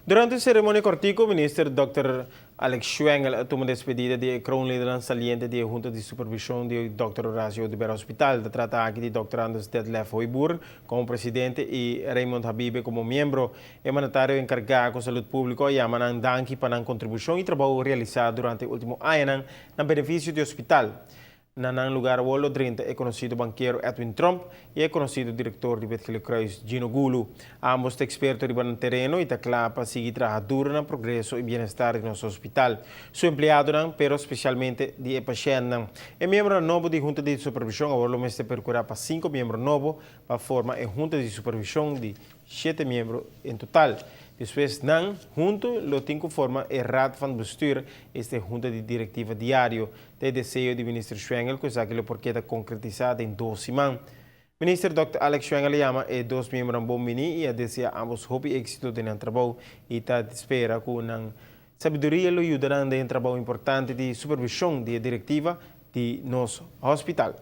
Durante e ceremonia cortico, Minister Dòkter Alex Schwengle a tuma despedida di e kroonlidernan saliente di e Hunta di Supervision di Dòkter Horacio Oduber Hospital. Ta trata aki di Dòkter Anders Detlef Hooyboer como presidente y Raymond Habibe como miembro. E mandatario encarga cu salud publico a yama nan danki pa nan contribucion y trabou realisa durante e ultimo añanan na beneficio di hospital. Na nan lugar awor lo drenta e conocido bankero Edwin Tromp y e conocido director di Wit Gele Kruis, Gino Gulu. Ambos ta experto riba nan tereno y ta cla pa sigui traha duro na progreso y bienestar di nos hospital, su empleadonan, pero specialmente di e pashentnan. E miembronan nobo di Hunta di Supervision awor lo mester percura pa cinco miembro nobo pa forma e Hunta di Supervision di Shete miembro en total. Despues nan hunto lo tin cu forma e Raad van Bestuur, esta e hunta di directiva diario. Ta e deseo di Minister Schwengle cu esaki lo por keda concretisa den dos siman. Minister Dòkter Alex Schwengle a yama e dos miembronan bon bini y a desea ambos hopi exito den nan trabou y ta spera cu nan sabiduria lo yuda nan den e trabou importante di supervision di e directiva di nos hospital.